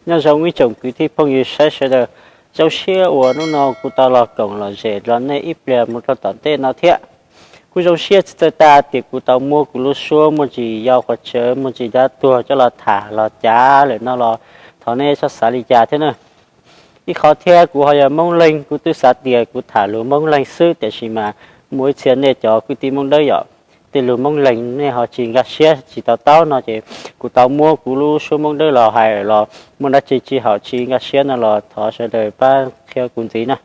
Nyob zoo ib tsoom kwv tij phooj ywg saib sawv daws, zoo siab uas hnub no kuv tau los koom lom zem nrog nej ib pliag mus rau tom ntej no thiab. Kuv zoo siab tsis txawj tas tias kuv tau muab kuv lub suab muaj ntsis yau qhov tsawv muaj ntsis dab tuag coj los tham los cav lawm no los thov nej txhob xav li cas thiab na. Ib qhov thiab kuv ho yog Hmoob Leeg, kuv twb xav tias kuv tham lus Hmoob Leeg xwb, tiam sis mas muaj ib txhia nej cov kwv tij Hmoob Dawb yom, tej lus Hmoob Leeg nej ho tsis nkag siab tsis to taub no ces kuv tau muab kuv lub suab Hmoob Dawb los hais los muaj dab tsi tsis haum tsis nkag siab no los thov sawv daws pab qhia kuv ntxiv na.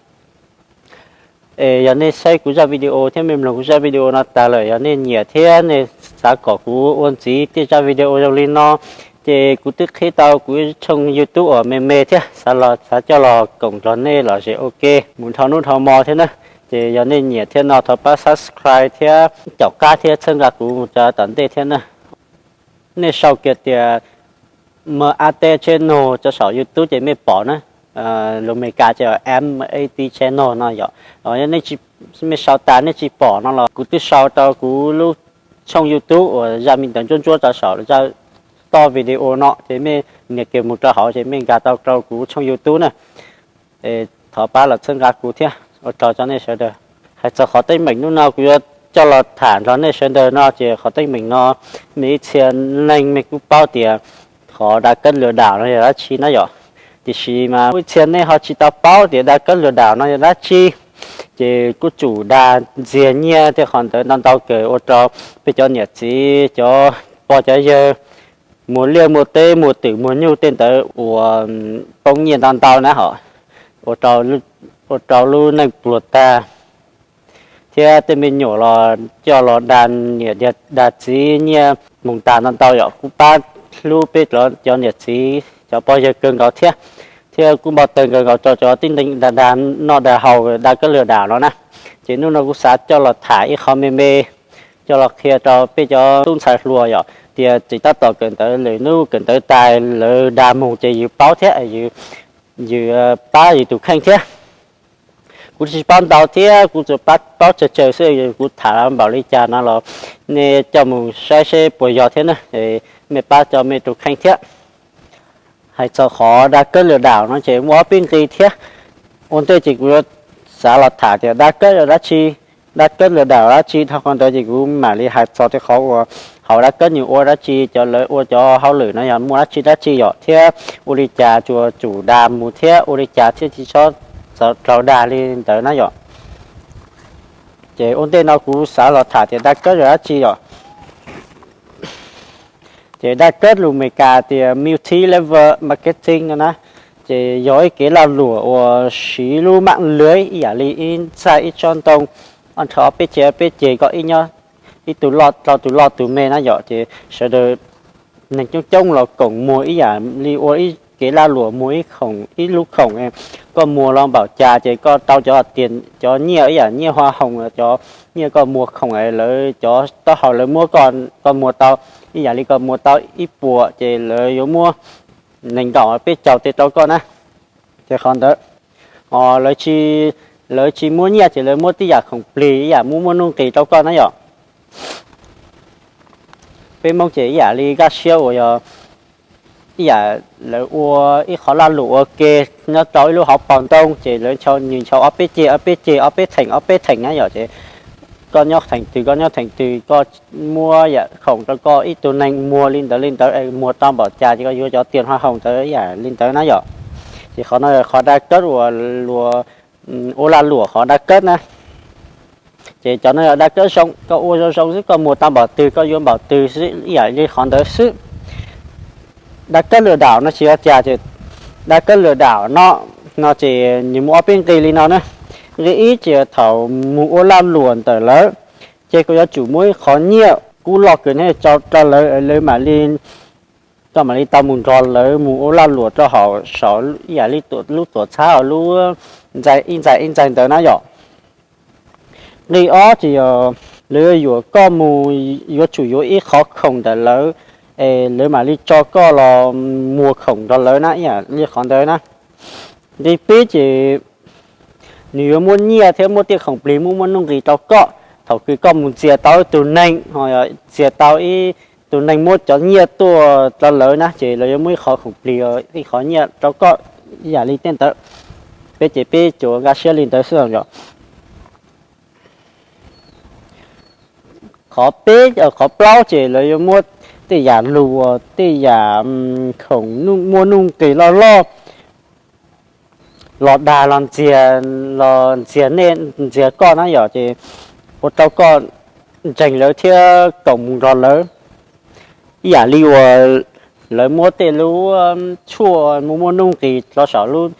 Es yog nej saib kuv zaj video thiab nej mloog kuv zaj video no tas lawm, yog nej nyiam thiab nej xav kom kuv ua ntxiv tej zaj video zoo li no, ces kuv twb qhib tau kuv tshooj YouTube uas me me thiab, xav los xav coj los koom nrog nej lom zem ua ke mus dhau hnub dhau hmo thiab na. Ces yog nej nyiam thiab no thov pab subscribe thiab caum qab thiab txhawb nqa kuv mus rau tom ntej thiab na. Nej sau kiag tias M A T channel rau saum YouTube ces mej pom na. Lus Amelikas ces M A T channel no yom. Nej sau tas nej tsis pom no los kuv twb sau rau kuv lub tshooj YouTube uas zaj me ntawv ntsuab ntsuab rau saum zaj toj video no ces mej nias kiag mus rau hauv ces mej nkag tau rau kuv tshooj YouTube na. Thov pab los txhawb nqa kuv thiab, ua tsaug rau nej sawv daws. Hais txog qhov teeb meem hnub no kuv yuav coj los tham nrog nej sawv daws no ces qhov teeb meem no, nej ib txhia neeg mej kuj paub tias qhov dav kab lwm dam no yog dab tsi na yom. Tiam sis mas ib txhia nej ho tsis tau paub tias dav kab lwm dam no yog dab tsi, ces kuj tsum dag ntxias nyiaj tej qhov ntawd ntau ntau kawg ua rau peb cov niam txiv cov pog cov yawg muag liaj muag teb muag twm muag nyuj tej ntawd uas poob nyiaj ntau ntau na hos, ua rau lub neej pluag tag, thiab tej me nyuam los coj los dag niam dag txiv nyiaj mus tag ntau ntau yom. Kuj pab hlub peb cov niam txiv cov pog yawg kawg nkaus thiab, thiab kuj npau taws kawg nkaus rau cov tib neeg dag dag noj dag haus dav kab lwm dam no na. Ces hnub no kuv xav coj los tham ib qho me me coj los qhia rau peb cov tub ntxhais hluas yom, tias tseem tab tom kawm ntawv, lwm hnub kawm ntawv tas lawv dag mus ces yus paub thiab, yus pab yus tus kheej thiab. Kuv tsis paub ntau thiab, kuv tsuas paub tsawg tsawg xwb, kuv tham npaum li cas no los nej coj mus saib seb puas yog thiab na, mej pab coj mej tus kheej thiab. Hais txog qhov dav kab lwm dam no ces muaj ob peb nqi thiab. Ua ntej ces kuv yuav xav los tham tias dav kab yog dab tsi, dav kab lwm dam dab tsi, dhau qhov ntawd ces kuv mam li hais txog tej qhov uas hauv dav kab nws ua dab tsi, cov lawv ua cov hauj lwm no yog muaj dab tsi dab tsi yom, thiab ua li cas tsuas tsum dag mus thiab ua li cas thiaj tsis txhob raug dag li ntawd na yom. Ces ua ntej no kuv xav los tham tias dav kab yog dab tsi yom. Ces dav kab lus Amelikas tias multi level marketing no na, ces yog ib kev lag luam uas siv lub mam lwv ib yam li ib ntxaij ib tsob ntoo, ob nrhawv ob peb ceg ob peb ceg, koj ib nyob ib tug loj rau tus loj tus me na yom. Ces sawv daws neeg coob coob los koom muag ib yam li ua ib kev lag luam muag ib khoom ib lub khoom, koj muag los npaum cas ces koj tau cov tias cov nyiaj ib yam nyiaj hoa hồng, cov nyiaj koj muag khoom lawv cov taub hau lawv muab koj, koj muag tau ib yam li koj muag tau ib puas ces lawv yuav muab nees nkaum peb caug tej rau koj na. Ces qhov ntawd lawv tsis muab nyiaj ces lawv muab tib yam khoom plig ib yam muab muaj nuj nqis rau koj na yom. Peb Hmoob ces ib yam li kaj siab uas yog ib yam lawv ua ib qhov lag luam ua ke nyob rau ib lub hauv paus ntoo ces lawv nws nchaw ob peb ceg ob peb ceg ob peb theem ob peb theem na yom. Ces koj nyob theem twg koj nyob theem twg koj muab yam khoom rau koj ib tug neeg muag li ntawd li ntawd, muag tau npaum cas ces koj yuav cov tias hoa hồng ntawd ib yam li ntawd na yom. Ces qhov no yog qhov dav kab uas luag ua lag luam qhov dav kab na. Ces cov no yog dav kab zoo, koj ua zoo zoo xwb koj muag tau npaum twg koj yuav npaum twg xwb ib yam li qhov ntawd xwb. Dav kab lwm dam no tsis yog cas ces dav kab lwm dam no, no ces nws muaj ob peb nqi li no na. Nqi ib ces thaum mus ua lag luam ntawm lawv, ces koj yuav tsum muaj ib qhov nyiaj kub loj kawg thiaj tso rau lawv, lawv mam li, koj mam li tau mus nrog lawv mus ua lag luam rau hauv saum ib yam li lub tuam txhab lub ntxais ib ntxais ib ntxais ntawd na yom. Nqi ob ces yog lawv yuam koj mus, yuav tsum yuav ib qhov khoom ntawm lawv, es lawv mam li tso koj los muag khoom nrog lawv na ib yam li qhov ntawd na. Nqi peb ces nws yuav muab nyiaj thiab muab tej khoom plig muab muaj nuj nqis rau koj thaum kws koj mus ntxias tau ib tug neeg, txias tau ib tus neeg muab cov nyiaj tuaj rau lawv na ces lawv yuav muab ib qho khoom plig, ib qho nyiaj rau koj ib yam li tej ntawd. Peb ces peb tsuas nkag siab li ntawd xwb os. Qhov peb, qhov plaub ces lawv yuav muab tej yam lus, tej yam khoom muaj nuj nqis loj loj los dag los ntxias, los ntxias nej, ntxias koj na yom, ces ua rau koj ntseeg lawv thiab koom mus nrog lawv. Ib yam li uas lawv muab tej lub tshuaj muaj muaj nuj nqis rau saum lub,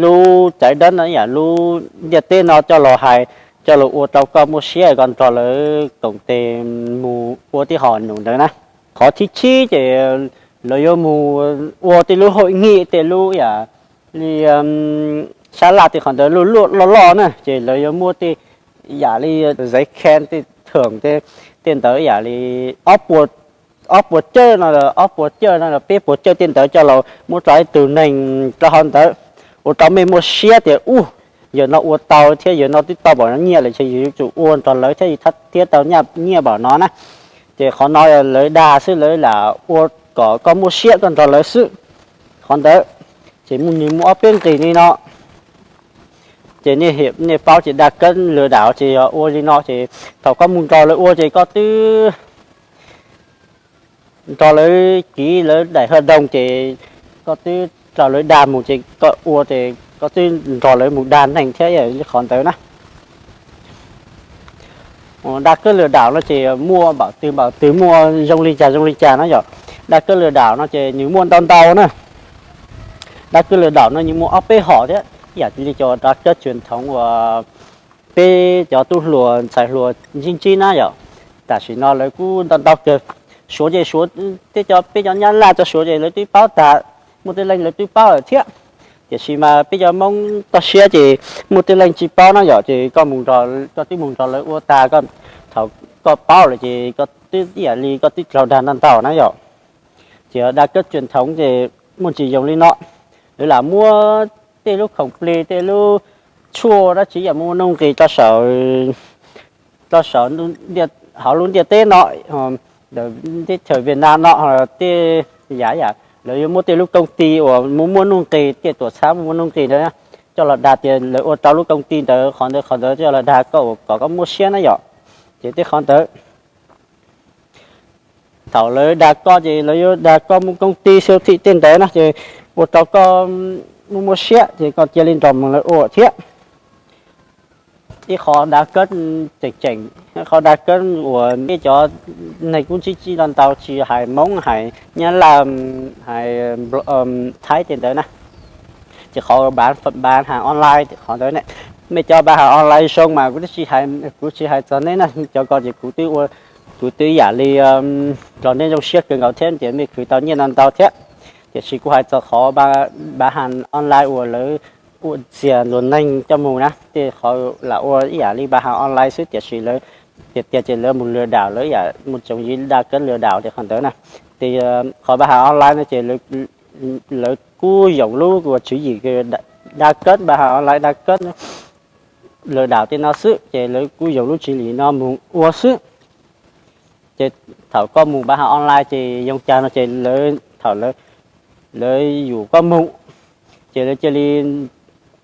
lub caiv dawb no, ib yam lub ntiaj teb no coj los hais, coj los ua rau koj muaj siab koj nrog lawv koom tes mus ua tej hom num ntawd na. Qhov thib tsib ces lawv yuav mus ua tej lub hauj nyij, tej lub yam li sab laj tej qhov ntawd lub luaj loj loj na ces lawv yuav muab tej yam li zaiv khen tej thoom tej ntawd yam li ob puas cawj no, ob puas cawj no los peb puas cawj tej ntawd coj los muab rau ib tug neeg rau hauv ntawd, ua rau mej muaj siab tias ub, yawg no ua tau thiab yawg no twb tau npaum no nyiaj lawm ces yus yuav tsum ua nrog lawv thiab thiaj tau nyiaj npaum no na. Ces qhov no lawv dag xwb, lawv lam ua kom koj muaj siab koj nrog lawv xwb. Qhov ntawd ces muaj, nws muaj ob peb nqis li no. Ces nej paub ces dag kab lwm dam ces yog ua li no ces thaum koj mus nrog lawv ua ces koj twb nrog lawv kis lawv daim hawj doog ces koj twb raws lawv dag mus ces koj ua ces koj twb nrog lawv mus dag neeg thiab li qhov ntawd na. Dag kab lwm dam no ces muaj npaum twg npaum twg, muaj zoo li cas zoo li cas na yom. Dag kab lwm dam no ces nws muaj ntau ntau na. Dag kab lwm dam no nws muaj ob peb hom thiab, ib yam li cov dag kab tswm thoov uas peb cov tub hluas ntxhais hluas ntsib ntsib na yom. Tam sim no lawv kuj ntau ntau kawg. Suav ces Suav, tej cov peb cov Nyab Laj cov Suav ces lawv twb paub tas, muaj tej leej lawv twb paub lawm thiab. Tiam sis mas peb cov Hmoob toj siab ces muaj tej leej tsis paub na yom, ces koj mus, koj twb mus nrog lawv ua tag, thaum koj paub lawm ces koj twb ib yam li koj twb raug dag ntau ntau na yom. Ces dag kab tswm thoov ces muaj tsis zoo li no. Lawv lam muab tej lub khoom plig, tej lub tshuaj dab tsi yam muaj nuj nqis rau saum, hauv lub ntiaj teb no, teb chaws Vietnam no, tej yam yam lawv yuav muab tej lub koom ti uas muaj muaj nuj nqis, tej tuam txhab muaj muaj nuj nqis ntawd coj los dag tias lawv ua rau lub koom ti ntawd qhov ntawd qhov ntawd coj los dag koj uas kom koj muaj siab na yom. Ces tej qhov ntawd thaum lawv dag koj ces lawv yuav dag koj mus koom ti siau thim tej ntawd na ces ua rau koj muaj muaj siab ces koj cia li nrog mus lawv ua thiab. Ib qho dag kab tseem tseem, qhov dag kab uas nej cov neeg kuj ntsib tsis ntau ntau, tsis hais Hmoob hais Nyab Laj, hais Thaib tej ntawd na, ces qhov bán hàng online qhov ntawd ne, mej cov bán hàng online zoo mas kuv twb tsis hais, kuv tsis hais txog nej na, cov ko ces kuv twb ua, kuv twb yam li nrog nej zoo siab kawg nkaus thiab ces mej khwv tau nyiaj ntau ntau thiab. Tiam sis kuv hais txog qhov bán hàng online uas lawv ua txias luag neeg coj mus na, tej qhov lam ua ib yam li bán hàng online xwb tiam sis lawv tiag tiag ces lawv mus lừa đảo, lawv ib yam mus tsoom yim dag kab lừa đảo tej qhov ntawd na. Ces qhov bán hàng online no ces lawv kuj yoom lub uas tswv yim dag kab, bán hàng online dag kab, lừa đảo tej no xwb ces lawv kuj yoom lub tswv yim no mus ua xwb. Ces thaum koj mus bán hàng online ces yoo cas no ces lawv, thaum lawv yum koj mus ces lawv cia li,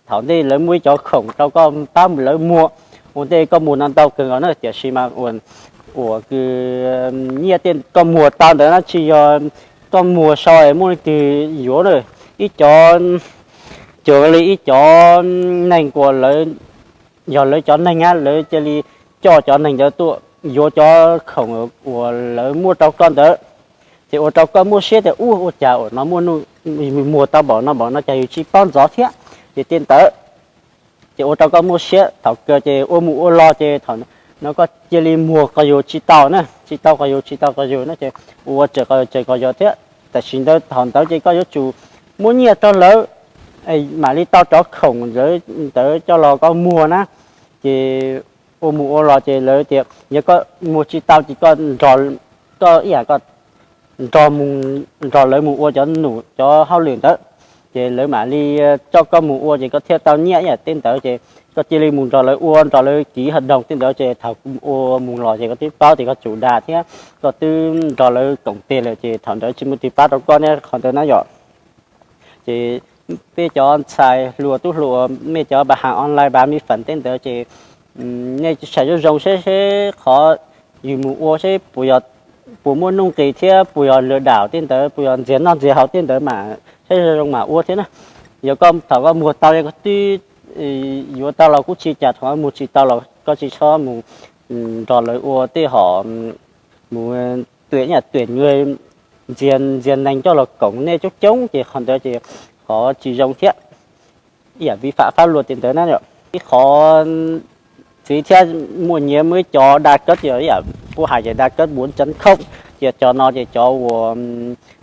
thaum ntej lawv muaj ib cov khoom rau koj pab lawv muag, ua ntej koj muag no ntau kawg nkaus na tiam sis mas uas kws nyiaj tej koj muag tau ntawd na tsis yog koj muag sau es muaj leej twg yuav na. Ib cov, cuag li ib cov neeg uas lawv, yog lawv cov neeg a lawv cia li coj cov neeg ntawd tuaj yuav cov khoom uas lawv muaj rau koj ntawd, ces ua rau koj muaj siab tias ub ua cas uas no muaj, muag tau npaum no npaum no cas yus tsis paub ntxov thiab. Ces tej ntawd ces ua rau koj muaj siab thaum kawg ces ua mus ua los ces thaum no koj cia li muag qhov yus tsis tau na, tsis tau qhov yus tsis tau qhov yus na ces ua tsawg qhov yus tsawg qhov yus thiab. Tam sim ntawd thaum ntawd ces koj yuav tsum muab nyiaj rau lawv mam li tau cov khoom ntawd coj los koj muag na. Ces ua mus ua los ces lawv tias yog koj muag tsis tau ces koj, koj ib yam koj nrog lawv mus ua cov num cov hauj lwm ntawd. ces lawv mam li coj koj mus ua ces koj thiaj tau nyiaj ib yam tej ntawd ces koj cia li mus nrog lawv ua nrog lawv ký hợp đồng tej ntawd ces thaum ua mus los ces koj twb paub tias koj tsum dag thiab koj twb nrog lawv koom tes lawm ces thaum ntawd tsis muaj twg pab rau koj ne qhov ntawd na yom. Ces peb cov ntxhais hluas tub hluas mej cov bán hàng online bán mỹ phẩm tej ntawd ces nej saib zoo zoo seb seb qhov yus mus ua seb puas muaj nuj nqis thiab puas yog lừa đảo tej ntawd puas yog ntxias noj ntxias haus tej ntawd mas saib zoo zoo mas ua thiab na. Yog koj thaum koj muag tau koj twb yuav tau los kuj tsis cas, thaum koj muag tsis tau los koj tsis txhob mus nrog lawv ua tej hom mus tuyển tuyển người ntxias neeg coj los koom nej coob coob ces qhov ntawd ces qhov tsis zoo thiab, ib yam vi phạm pháp luật tej ntawd na yom. Ib qhov txiv thiab muaj nyias muaj ib cov đa cấp ces ib yam kuv hais ces đa cấp bốn chấm không, ces cov no ces cov uas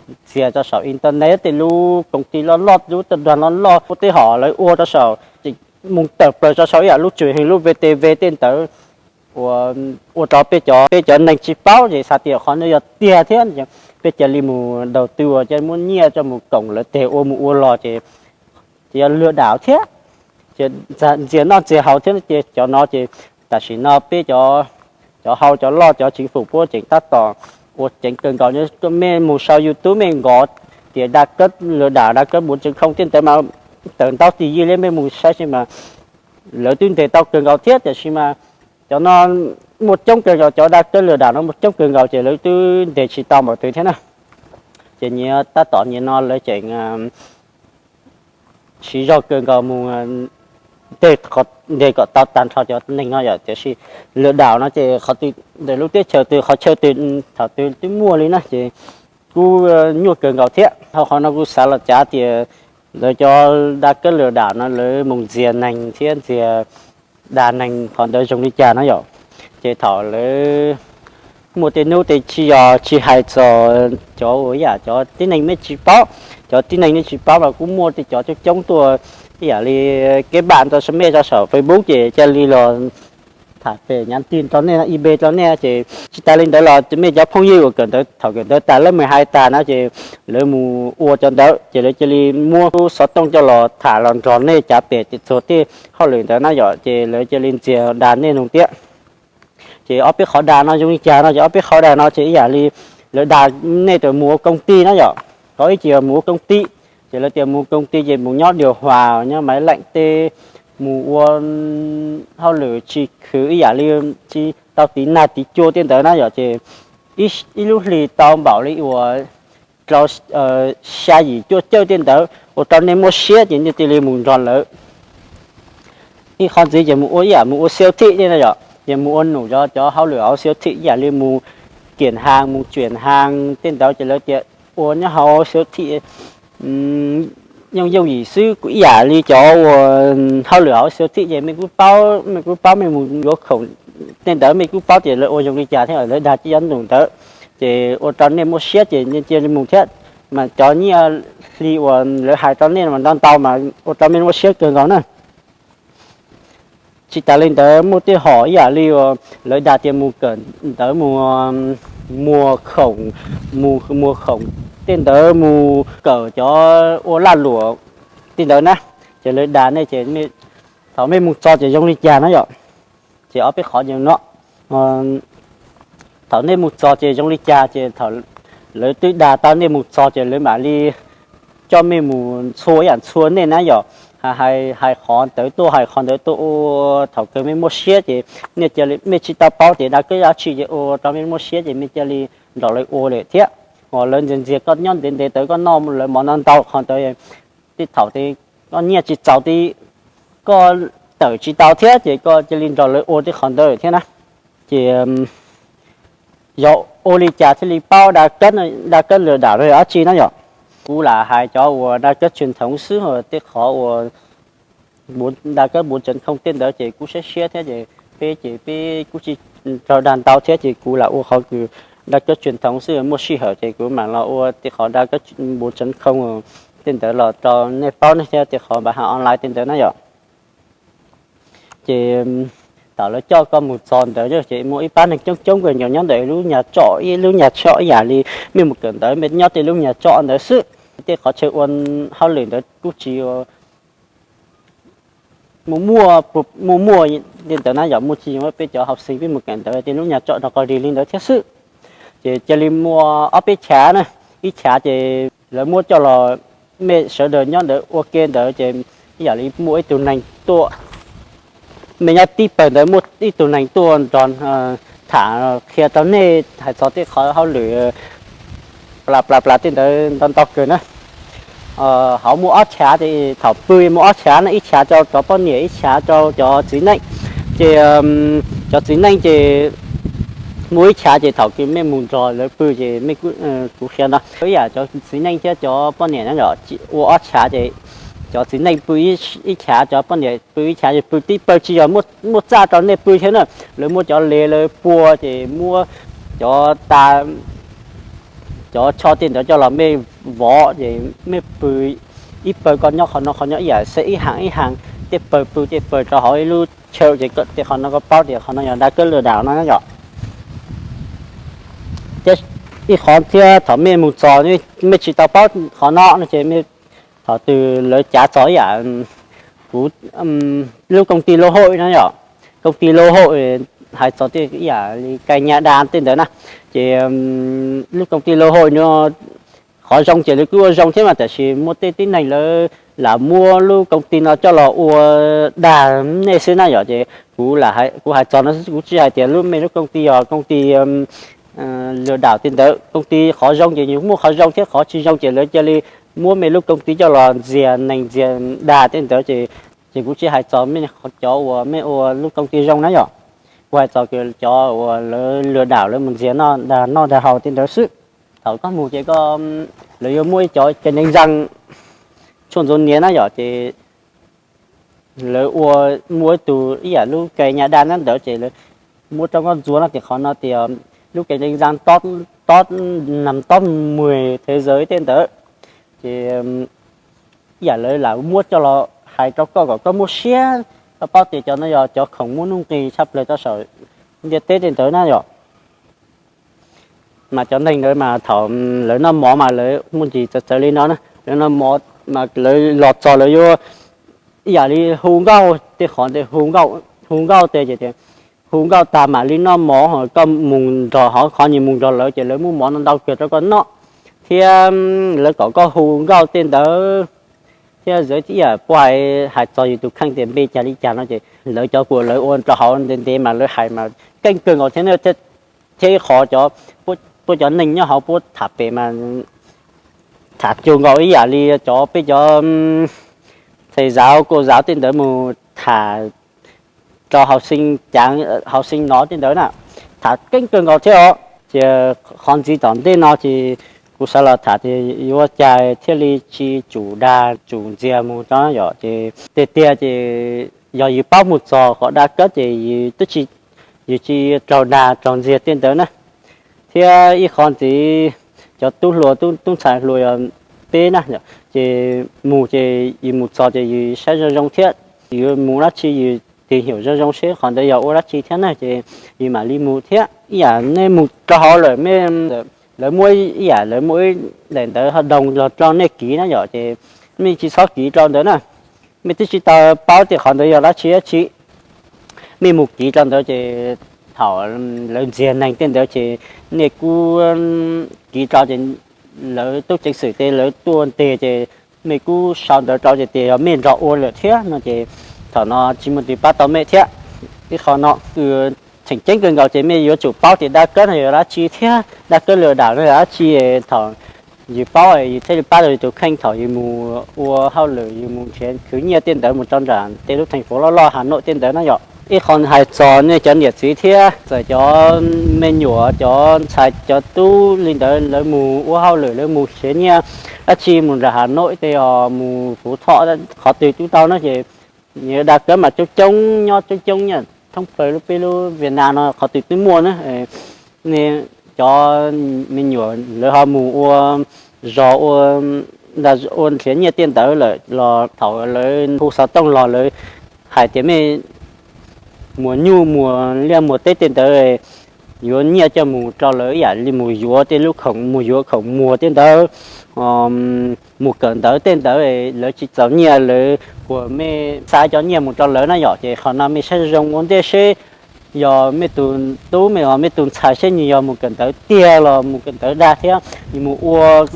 ntxias rau saum internet tej lub công ty loj loj lub tập đoàn loj loj ua tej hom lawv ua rau saum ces mus tawm plaws rau saum ib yam lub truyền hình lub VTV tej ntawd ua rau peb cov peb cov neeg tsis paub ces xav tias qhov no yog tiag thiab, peb cia li mus đầu tư ua coj muab nyiaj coj mus koom lawv tes ua mus ua los ces ces yog lừa đảo thiab, ces ntxias noj ntxias haus thiab ces cov no ces tam sim no peb cov hau cov loj cov chính phủ puab tseem tab tom ua ceev kawg nkaus. Mej mus sau YouTube mej nkaus tias đa cấp lừa đảo đa cấp bốn chấm không tej ntawd mas tawm ntau tis yig li, mej mus saib xwb mas lawv twb ntes tau kawg nkaus thiab, tiam sis mas cov no muaj coob kawg nkaus, cov đa cấp lừa đảo no muaj coob kawg nkaus ces lawv twb ntes tsis tau npaum twg thiab na. Ces nyias tab tom nyias no lawv tseem siv zog kawg nkaus mus ntes kom tau tag nrho cov neeg no yom. Tiam sis lừa đảo no ces qhov twg ntawm lub teb chaws twg qhov chaw twg thaum twg twb muaj li na ces kuj nyuaj kawg nkaus thiab. Ho qhov no kuv xav los cav tias lawv cov đa cấp lừa đảo no lawv mus ntxias neeg thiab ntxias đa neeg qhov ntawd zoo li cas na yom. Ces thaum lawv muaj tej hnub tej tsis yog tsis hais txog cov uas ib yam cov tib neeg mej tsis paub, cov tib neeg mej tsis paub mas kuj muaj tej cov coob coob tuaj ib yam li kev npam rau mej rau saum Facebook ces cia li los tham pem nhắn tin rau nej, ib pe rau nej ces tsis tas li ntawd los mej cov phooj ywg uas kawm ntawv thaum kawm ntawv tas lớp mười hai tag na ces lawv mus ua cov ntawd ces lawv cia li muab lub xov tooj coj los tham los nrog nej cav pem txog tej hauj lwm ntawd na yom, ces lawv cia li ntxias đa nej no thiab. Ces ob peb qhov đa no zoo li cas no ces ob peb qhov đa no ces ib yam li lawv đa nej mus ua công ty na yom. Qhov ib ces mus ua công ty, ces lawv tias mus công ty ces mus nyob điều hòa nyob máy lạnh tej, mus ua hauj lwm tsis khwv ib yam li tsis tau tiv nag tiv cua tej ntawd na yom. Ces ib lub hlis tau npaum li uas rau xya yim cuaj caug tej ntawd ua rau nej muaj siab ces nej cia li mus nrog lawv. Ib qhov ntxiv ces mus ua ib yam mus ua siêu thị tej na yom, ces mus ua num cov cov hauj lwm hauv siêu thị ib yam li mus kiểm hàng mus chuyển hàng tej ntawd ces lawv tias ua nyob hauv siêu thị yooj yooj yim xwb, kuj ib yam li cov uas hauj lwm hauv siêu thị ces mej kuj paub, mej kuj paub mej mus yuav khoom tej ntawd mej kuj paub tias lawv ua zoo li cas thiab lawv dag cov num ntawd. Ces ua rau nej muaj siab ces nej cia li mus thiab, mas cov nyiaj hli uas lawv hais rau nej mas ntau ntau mas ua rau mej muaj siab kawg nkaus na. Tsis tas li ntawd muaj tej hom ib yam li lawv dag tias mus kawm ntawv mus muag khoom, mus muag khoom tej ntawd mus kawm cov ua laj luam tej ntawd na, ces lawv dag nej ces thaum mej mus txog ces zoo li cas na yom. Ces ob peb qhov no, thaum nej mus txog ces zoo li cas ces thaum lawv twb dag tau nej mus txog ces lawv mam li coj mej mus ntxhua ib yam ntxhua nej na yom. Hais qhov ntawd tuaj hais qhov ntawd tuaj ua thaum kawg mej muaj siab ces nej cia li, mej tsis tau paub tias dag kab dab tsi ces ua rau mej muaj siab ces mej cia li nrog lawv ua lawm thiab. Uas lawv ntxias ntxias koj nyob ntev ntev tawv koj noj lawv mov ntau ntau qhov ntawd tej thaum koj nyiaj tsis txaus tej koj tawm tsis tau thiab ces koj cia li nrog lawv ua tej qhov ntawd thiab na. Ces yog ua li cas thiaj li paub dag kab lwm dam los yog dab tsi na yom? Kuv lam hais cov uas dag kab tshwm thoov xwb, tej qhov uas dag kab bốn chấm không tej ntawd ces kuv siab siab thiab ces peb ces peb kuj tsis raug dag ntau thiab ces kuv lam ua qhov kws dag kab tshwm thoov xwb, muaj sij hawm ces kuv mam los ua tej qhov dag kab bốn chấm không tej ntawd los rau nej paub ne thiab tej qhov bán hàng online tej ntawd na yom. Ces thaum lawv coj koj mus txog ntawd ces muaj ib pab neeg coob coob kawg nkaus nyob ntawm lub nyag tsom, ib lub nyag tsom ib yam li mej mus kawm ntawv mej nyob tej lub nyag tsom ntawd xwb. Tej qhov chaw ua hauj lwm ntawd kuj tsis muaj muaj, muaj muaj li ntawd na yom, muaj tsis zoo peb cov hauv xeev peb mus kawm ntawv tej lub nyuag tsom rau qhov ris li ntawd thiab xwb. Ces cia li muaj ob peb chav na, ib chav ces lawv muab coj los, mej sawv daws nyob ntawd ua ke ntawd ces ib yam li muaj ib tug neeg tuaj, mej nyob tib pawg ntawd muaj ib tug neeg tuaj nrog tham qhia rau nej hais txog tej qhov hauj lwm plas plas plas tej ntawd ntau ntau kawg na. Hauv muaj ob chav ces thaum pw muaj ob chav na, ib chav rau cov poj niam ib chav rau cov txiv neej. Ces cov txiv neej ces muaj ib chav ces thaum kws mej mus nrog lawv pw ces mej, kuv qhia no ib yam cov txiv neej thiab cov poj niam no yom, ua ob chav ces cov txiv neej pw ib chav, cov poj niam pw ib chav, ces pw tib pawg tsis yog muaj txaj rau nej pw thiab na. Lawv muab cov le lawv pua ces muab cov ta cov tsho tej ntawd coj los mej vov ces mej pw ib pawg, koj nyob qhov no qhov nyob ib yam xwb, ib hav ib hav, tej pawg pw tej pawg rau hauv ib lub chaw ces tej qhov no koj paub tias qhov no yog dag kab lwm dam no yom. Thiab ib qhov thiab thaum mej mus txog mej tsis tau paub qhov no no ces mej, thaum twg lawv cav txog ib yam kuv, lub koom ti laj hauj no yom, koom ti laj hauj hais txog tej ib yam li kais nyas das tej ntawd na, ces lub koom ti laj hauj no qhov zoo ces lawv kuj ua zoo thiab mas, tab sis muaj tej tib neeg lawv lam muab lub koom ti no coj los ua dag nej xwb na yom. Ces kuv hais txog no xwb, kuv tsis hais tias lub mej lub koom ti yog koom ti lwm dam tej ntawd. Koom ti qhov zoo ces nws muaj qhov zoo thiab qhov tsis zoo ces lawv cia li muab mej lub koom ti coj los ntxias neeg ntxias dag tej ntawd ces, ces kuv tsis hais txog mej cov uas mej ua lub koom ti zoo na yom. Kuv hais txog cov uas lawv lwm dam lawv mus ntxias noj dag noj dag haus tej ntawd xwb. Thaum koj mus ces koj, lawv yuav muaj ib cov cai neeg zaj tshuaj ntxuav nias na yom, ces lawv ua, muaj ib tug ib yam lub kais nyas das na ntawd ces lawv muab rau koj ntxuav no tias qhov no tias lub kais neeg zaj tob, tob, nag tob muag thev zawv tej ntawd. Ces ib yam lawv lam muab coj los hais rau koj kom koj muaj siab, koj paub tias cov no yog cov khoom muaj nuj nqis tshaj plaws rau saum ntiaj teb tej ntawd na yom. Mas cov neeg ntawd mas thaum lawv noj mov mas lawv muaj ntsis txawv txawv li no na, lawv noj mov mas lawv los txog lawv yuav ib yam li hu nkauj tej qhov ntawd, hu nkauj tej ces tias hu nkauj tag mam li noj mov, koj mus nrog hov qhov nyias mus nrog lawv ces lawv muaj mov no ntau kawg rau koj noj, thiab lawv kom koj hu nkauj tej ntawd. Thiab zawv ib yam puab hais, hais txog yus tus kheej tias npe cas li cas no ces lawv cov kuam lawv ua rau hauv ntev ntev mas lawv hais mas keej kawg nkaus thiab, thiab ib qhov cov, puab cov neeg nyob hauv puab tham pem mas tham cuag nkaus ib yam li cov peb cov thầy giáo cô giáo tej ntawd mus tham rau học sinh, caav học sinh no tej ntawd na, tham keeb kawg nkaus thiab os. Ces qhov ntxiv tom ntej no ces kuv xav los tham tias yuav cas thiaj li tsis tsum dag tsum ntxias mus rau yom. Ces tiag tiag ces yog yus paub mus txog qhov dag kab ces yus twb tsis, yus tsis raug dag raug ntxias tej ntawd na. Thiab ib qhov ntxiv, cov tub hluas tub ntxhais hluas yog peb na, ces mus ces yus mus txog ces yus saib zoo zoo thiab, yus mus dab tsi yus tìm hiểu zoo zoo seb qhov ntawd yog ua dab tsi thiab na ces yus mam li mus thiab. Ib yam nej mus rau hauv lawm, lawv muab ib yam lawv muab ib daim ntawv hợp đồng los rau nej ký na yom, ces nej tsis txhob ký rau ntawd na. Nej twb tsis tau paub tias qhov ntawd yog dab tsi dab tsi, nej mus ký rau ntawd ces thaum lawv ntxias neeg tej ntawd ces nej kuj ký rau ces lawv tub ceev xwm tej lawv tuaj nteg ces nej kuj sau ntawv rau ces tias yog nej nrog ua lawm thiab no ces thaum no tsis muaj tus pab tau nej thiab. Ib qho no tseem ceeb kawg nkaus ces nej yuav tsum paub tias dag kab no yog dab tsi thiab dag kab lwm dam no yog dab tsi. Thaum yus paub yus thiaj li pab tau yus tus kheej thaum yus mus ua hauj lwm, yus mus nrhiav khwv nyiaj tej ntawd mus rau nram tej lub theem fauv loj loj Hà Nội tej ntawd na yom. Ib qho hais txog nej cov niam txiv thiab txawm cov me nyuam cov ntxhais cov tub li ntawd lawv mus ua hauj lwm lawv mus nrhiav nyiaj dab tsi mus nram Hà Nội tej os mus Phú Thọ qhov twg twb tau na ces dag kab mas coob coob nyob coob coob nyob thoob plaws lub peb lub Việt Nam no qhov twg twb muaj na. Nej cov me nyuam lawv ho mus ua zog ua, ua nrhiav nyiaj tej ntawd lawm los thaum lawv hu xov tooj los lawv hais tias mej muas nyuj muas liaj muas teb tej ntawd yuav nyiaj coj mus rau lawv ib yam li mus yuav tej lub khoom, mus yuav khoom muag tej ntawd, mus kawm ntawv tej ntawd, lawv tsis txaus nyiaj lawv puas mej xa cov nyiaj mus rau lawv na yom. Ces qhov no mej saib zoo ua ntej seb yog mej tus tub mej, mej tus ntxhais seb nws yog mus kawm ntawv tiag los mus kawm ntawv dag thiab nws mus ua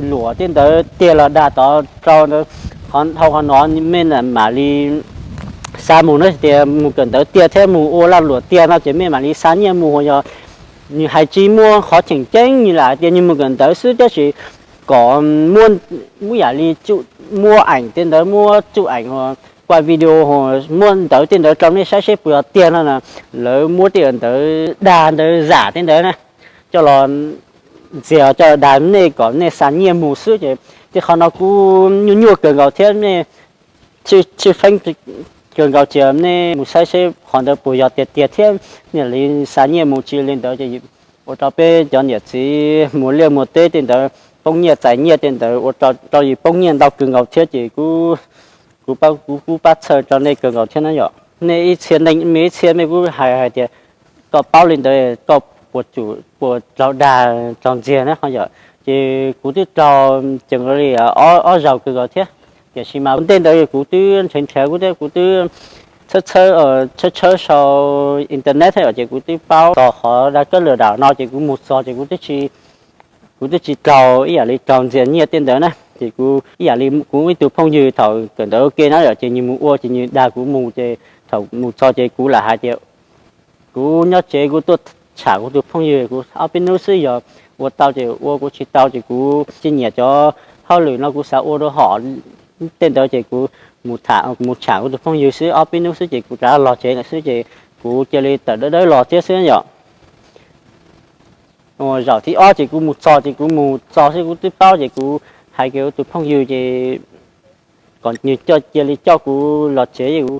luam tej ntawd tiag los dag tod rau ntawd. Dhau qhov no mej mam li xa mus na, tias mus kawm ntawv tiag thiab mus ua lag luam tiag no ces mej mam li xa nyiaj mus, yog nws hais tsis muaj qhov cheem ceeb, nws lam tias nws mus kawm ntawv xwb tab sis kom muab, muab yam li muab eem tej ntawd, muab tsuj eem, kuaj video, muab ntawv tej ntawd rau nej saib seb puas yog tiag no na. Lawv muab tej ntawd dag ntawd zam tej ntawd na coj los ntxias coj dag nej kom nej xa nyiaj mus xwb ces tej qhov no kuj nyuaj nyuaj kawg nkaus thiab nej tshwj feeb kawg nkaus ces nej mus saib seb qhov ntawd puas yog tiag tiag thiab nej li xa nyiaj mus tsis li ntawd ces ua rau peb cov niam txiv muas liaj muas teb tej ntawd poob nyiaj txais nyiaj tej ntawd ua rau yus poob nyiaj ntau kawg nkaus thiab ces kuv kuv kuj pab txhawj rau nej kawg nkaus thiab na yom. Nej ib txhia neej mej ib txhia mej kuj hais hais tias koj paub li ntawd koj puas tsum puas raug dag raug ntxias na ho yom. Ces kuv twb raug ceem li ob zaug kawg nkaus thiab. Tiam sis mas ua ntej ntawd kuv twb nrhiav nrhiav kuv thiab kuv twb tshawb tshawb tshawb tshawb sau internet thiab yom ces kuv twb paub txog qhov dag kab lwm dam no ces kuv mus txog ces kuv twb tsis, kuv twb tsis raug ib yam li raug ntxias nyiaj tej ntawd na ces kuv ib yam li kuv ib tug phooj ywg thaum kawm ntawv ua ke na yom ces nws mus ua ces nws dag kuv mus ces thaum mus txog ces kuv lam hais tias kuv nyob tsev kuv tuaj tsham kuv tus phooj ywg kuv ob peb hnub xwb yog ua tau ces ua, kuv tsis tau ces kuv tsis nyiam cov hauj lwm no kuv xav ua rau hom tej ntawd ces kuv mus tham mus tsham kuv tus phooj ywg xwb ob peb hnub xwb ces kuv rov los tsev lawm xwb ces kuv cia li tawm dawb dawb los thiab xwb yom. Zaum thib ob ces kuv mus txog ces kuv mus txog xwb kuv twb paub ces kuv hais kiag kuv tus phooj ywg ces kom nws coj cia li coj kuv los tsev kuv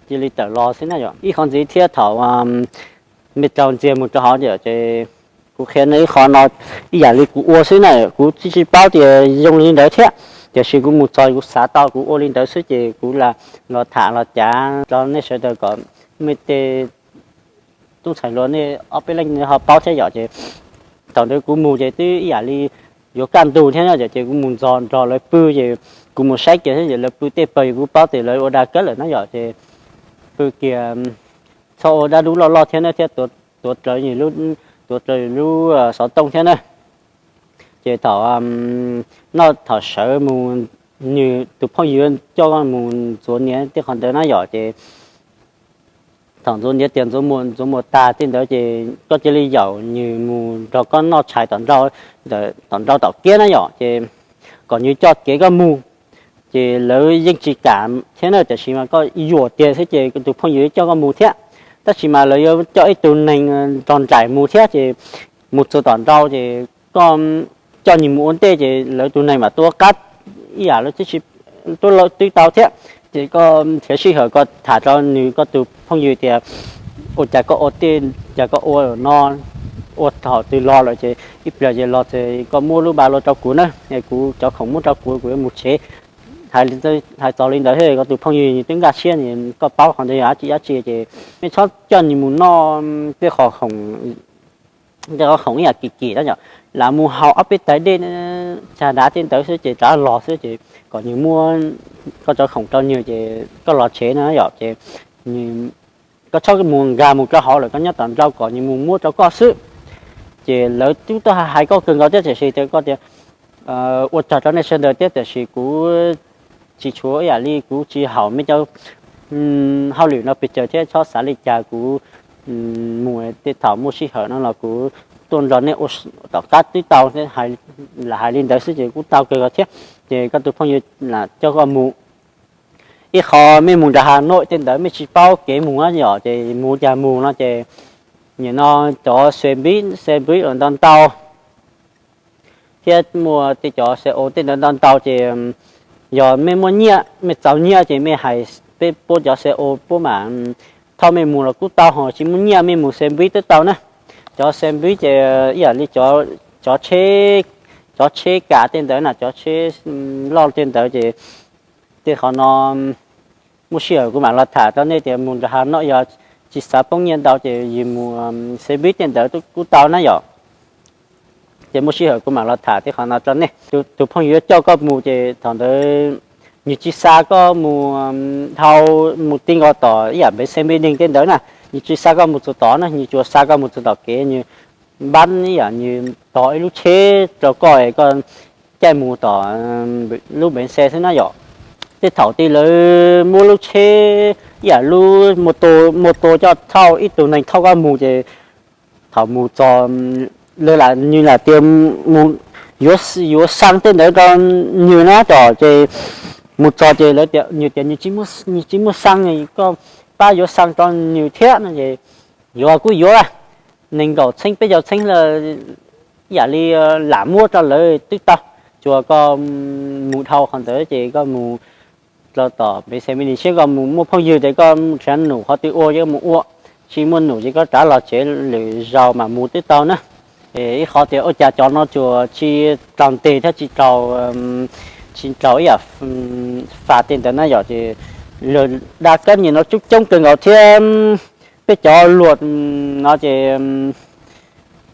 cia li tawm los xwb na yom. Ib qhov ntxiv thiab thaum mej raug ntxias mus rau hauv ces kuv qhia nej ib qho no ib yam li kuv ua xwb na, kuv tsis paub tias zoo li ntawd thiab, tiam sis kuv mus txog kuv xav tau kuv ua li ntawd xwb ces kuv lam los tham los cav rau nej sawv daws kom mej tej tub ntxhais hluas nej ob peb leej ho paub thiab yom. Ces thaum ntawd kuv mus ces twb ib yam li yuav kaj ntug thiab no ces kuv mus txog nrog lawv pw ces kuv mus saib kiag thiab ces lawv pw tej pawg kuv paub tias lawv ua dag kab lawm na yom. Ces pw kiag txhob ua dab dub loj loj thiab na thiab tuav rawv, tuav rawv lub xov tooj thiab na. Ces thaum noj thaum sawv mus, nws tus phooj ywg coj koj mus ntxuav niam tej qhov ntawd na yom ces thaum ntxuav niam tias ntxuav muas tag tej ntawd ces koj cia li yaum nws mus nrog koj noj tshais tom nrau, tom nrau tom kiab na yom ces kom nws coj kev koj mus. Ces lawv yeej tsis kam thiab na, tiam sis mas koj yuam tiag xwb ces tus phooj ywg coj koj mus thiab. Tab sis mas lawv yuav coj ib tug neeg nrog nraim mus thiab ces mus txog tom nrau ces koj coj nws mus ua ntej ces lawv tus neeg mam tuaj qab ib yam li twb tau thiab. Ces koj nrhiav sij hawm koj tham rau nws koj tus phooj ywg tias ua cas koj ua tej, cas koj ua no, ua thaum twg los lawm ces ib pliag ces los ces koj muab lub npa los rau kuv na, kuv cov khoom muab rau kuv, kuv yuav mus tsev. Hais txog li ntawd thiab koj tus phooj ywg nws twb nkag siab, koj paub qhov ntawd yog dab tsi dab tsi ces mej txhob coj nws mus noj tej qhov khoom, tej qhov khoom ib yam kim kim na yom, lam mus haus ob peb tais dej tsag dav tej ntawd xwb ces rov los xwb ces kom nws muab koj cov khoom rau nws ces koj los tsev na yom. Ces koj txhob mus nkag mus rau hauv lawm, koj nyob tom nrau kom nws mus muab rau koj xwb. Ces lawv twb tuaj hais koj kawg nkaus thiab tiam sis tias koj tias ua tsaug rau nej sawv daws thiab tiam sis kuv tsis tshuav ib yam li kuv tsis haum mej cov hauj lwm no pes tsawg thiab txhob xav li cas, kuv mus tej thaum muaj sij hawm no los kuv tuaj nrog nej ua tom qab twb tau. Lam hais li ntawd xwb ces kuj tau kawg nkaus thiab. Ces koj tus phooj ywg lam coj koj mus. Ib qho mej mus nram Hà Nội tej ntawd mej tsis paub kev mus yom, ces mus cas mus no ces nim no cov xe buýt, xe buýt ntau ntau thiab muaj tej cov xe ô tô tej ntawd ntau ntau ces yog mej muaj nyiaj, mej txaus nyiaj ces mej hais peb puab cov xe ô tô puab mam thauj mej mus los kuj tau, ho tsis muaj nyiaj mej mus xe buýt twb tau na. Cov xe buýt ces ib yam li cov tsheb, cov tsheb kam tej ntawd na, cov tsheb loj tej ntawd ces tej qhov no muaj sij hawm kuv mam los tham rau nej tias mus nram Hà Nội yog tsis xav poob nyiaj ntau ces yus mus xe buv tej ntawd kuj tau na yom. Ces muaj sij hawm kuv mam los tham tej qhov no rau nej. Tus phooj ywg yuav coj koj mus ces thaum ntawd nws tsis xa koj mus dhau, mus ti nkaus tom ib yam npev xe buv tej ntawd na, nws tsis xa koj mus txog tod na, nws tsuas xa koj mus txog tom kev, nws npab ib yam nws tos ib lub tsheb rau koj es koj caij mus tom lub npev xe xwb na yom. Tej thaum twg lawv muab lub tsheb ib yam lub muaj tua coj thauj ib tug neeg thauj koj mus ces thaum mus txog lawv lam nws lam tias mus yuav xaa tej ntawd rau nws na yom. Ces mus txog ces lawv tias, nws tias nws tsis muaj xaa, koj pab yuav xaa rau nws thiab no ces yuav kuj yuav nees nkaum txheeb peb caug txheeb lawm, yam li lam muab rau lawv twb tau, tsuas koj mus dhau qhov ntawd ces koj mus rau tom npev xe buv, nws saib koj mus muaj phooj ywg ces koj nrhiav num qhov twg ua ces mus ua, tsis muaj num ces koj rov los tsev lwm zaus mam mus twb tau na. Ib qhov tias ua cas cov no tsuas tsis raug ntes thiab tsis raug, tsis raug ib yam fas tej ntawd na yom. Ces lawv dag kab nyiam no coob coob kawg nkaus thiab. Peb cov luag no ces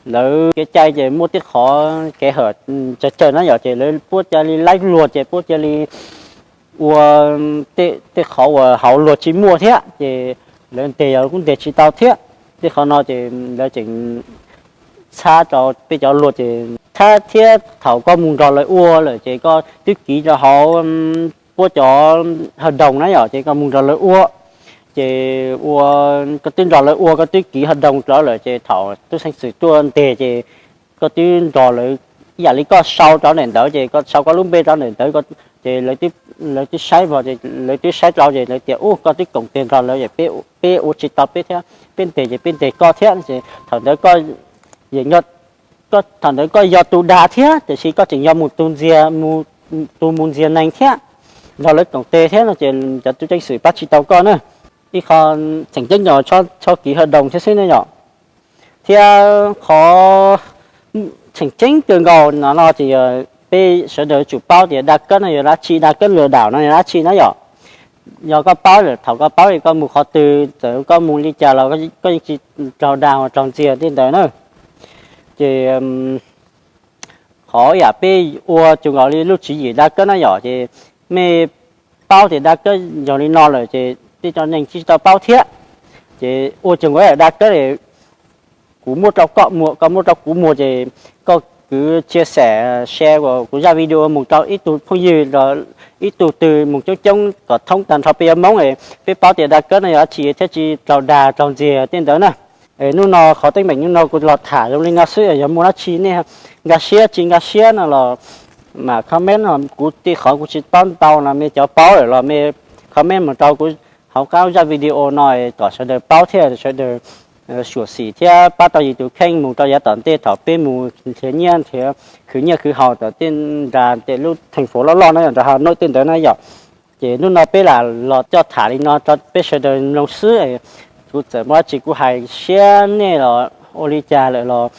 lawv kev cai ces muaj tej qhov kev hawm tsawg tsawg na yom, ces lawv puab ca li laib luag ces puab ca li ua tej qhov uas hauv luag tsis muaj thiab ces lawv ntes los kuj ntes tsis tau thiab. Tej qhov no ces lawv tseem txhab rau peb cov luag ces txhab thiab. Thaum koj mus nrog lawv ua lawm ces koj twb kiv rau hauv, puab cov haj doos na yom, ces koj mus nrog lawv ua, ces ua, koj twb nrog lawv ua, koj twb kiv haj doos rau lawm ces thaum tub ceev xwm tuaj ntes ces koj twb nrog lawv, yam li koj sau rau ntawm ntawd ces koj sau koj lub npe rau ntawm ntawd, ces lawv twb saib vog, lawv twb saib rau ces lawv tias ub koj twb koom tes nrog lawv, peb ua tsis tau peb thiab, peb ntes ces peb ntes koj thiab. Ces thaum ntawd koj, thaum ntawd koj yog tus dag thiab tiam sis koj tseem yog mus tus ntxias, tus mus ntxias neeg thiab, nrog lawv koom tes thiab no ces cov tub ceev xwm pab tsis tau koj na. Ib qho tseem ceeb yog txhob kiv haj doos thiab xwb ne yom. Thiab qhov tseem ceeb kawg nkaus no no ces yog peb sawv daws yuav tsum paub tias dag kab no yog dab tsi, dag kab lwm daum no yog dab tsi na yom. Yog koj paub lawm, thaum koj paub es koj mus qhov twg, txawm koj mus li cas los koj yeej tsis raug dag uas raug ntxias tej ntawd na. Ces qhov yam peb ua cuag nkaus li lub tswv yim dag kab na yom, ces mej paub tias dag kab yog li no lawm ces tej cov neeg tsis tau paub thiab. Ces ua cuag nkaus dag kab, kuv muab rau koj muag, koj muab rau kuv muag, ces koj kwv chia sẻ, share kuv zaj video mus rau ib tug phooj ywg, ib tug twg mus coob coob kom thoob tag nrho peb cov Hmoob, peb paub tias dag kab no yog dab tsi thiab tsis raug dag raug ntxias tej ntawd na. Hnub no qhov teeb meem hnub no kuv los tham zoo li no xwb, yog muaj dab tsi nej nkag siab tsis nkag siab no los mam comment, kuv tej qhov kuv tsis paub ntau no mej cov paub lawm los mej comment mus rau kuv hauv qab zaj video no kom sawv daws paub thiab sawv daws xyuam xim thiab pab rau yus tus kheej mus rau yav tom ntej thaum peb mus nrhiav nyiaj nrhiav khwv nyiaj khwv haus tom tej nram tej lub theej fuv loj loj na yom, nram Hà Nội tej ntawd na yom. Ces hnub no peb lam los coj tham li no rau peb sawv daws mloog xwb. Kuv txawm muaj dab tsi kuv hais siab nej los ua li cas lawm los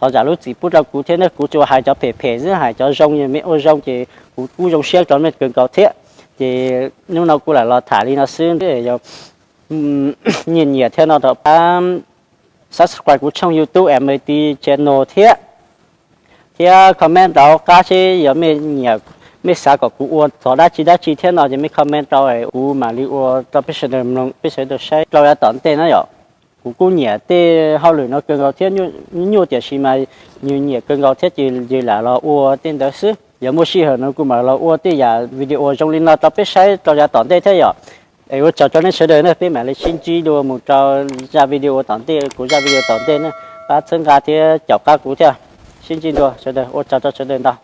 thov zam lub txim pub rau kuv thiab ne, kuv tsuas hais cov phem phem xwb, hais cov zoo mej ua zoo ces kuv kuj zoo siab rau mej kawg nkaus thiab. Ces hnub no kuv lam los tham li no xwb, yog nyiam nyiam thiab no rau pab subscribe kuv tshooj YouTube M A T channel thiab, thiab comment rau qab seb yog mej nyiam, mej xav kom kuv ua txog dab tsi dab tsi thiab no ces mej comment rau kuv mam li ua rau peb sawv daws mloog, peb sawv daws saib rau yav tom ntej na yom. Kuv kuj nyiam tej hauj lwm no kawg nkaus thiab, nyuaj tiam sis mas nws nyiam kawg nkaus thiab ces lam los ua tej ntawd xwb. Yog muaj sij hawm no kuv mam los ua tej yam video zoo li no rau peb saib rau yav tom ntej thiab yom. Es ua tsaug rau nej sawv daws na, peb mam li sib ntsib dua mus rau zaj video tom ntej, kuv zaj video tom ntej na. Pab txhawb nqa thiab caum qab kuv thiab. Sib ntsib dua sawv daws, ua tsaug rau sawv daws ntau.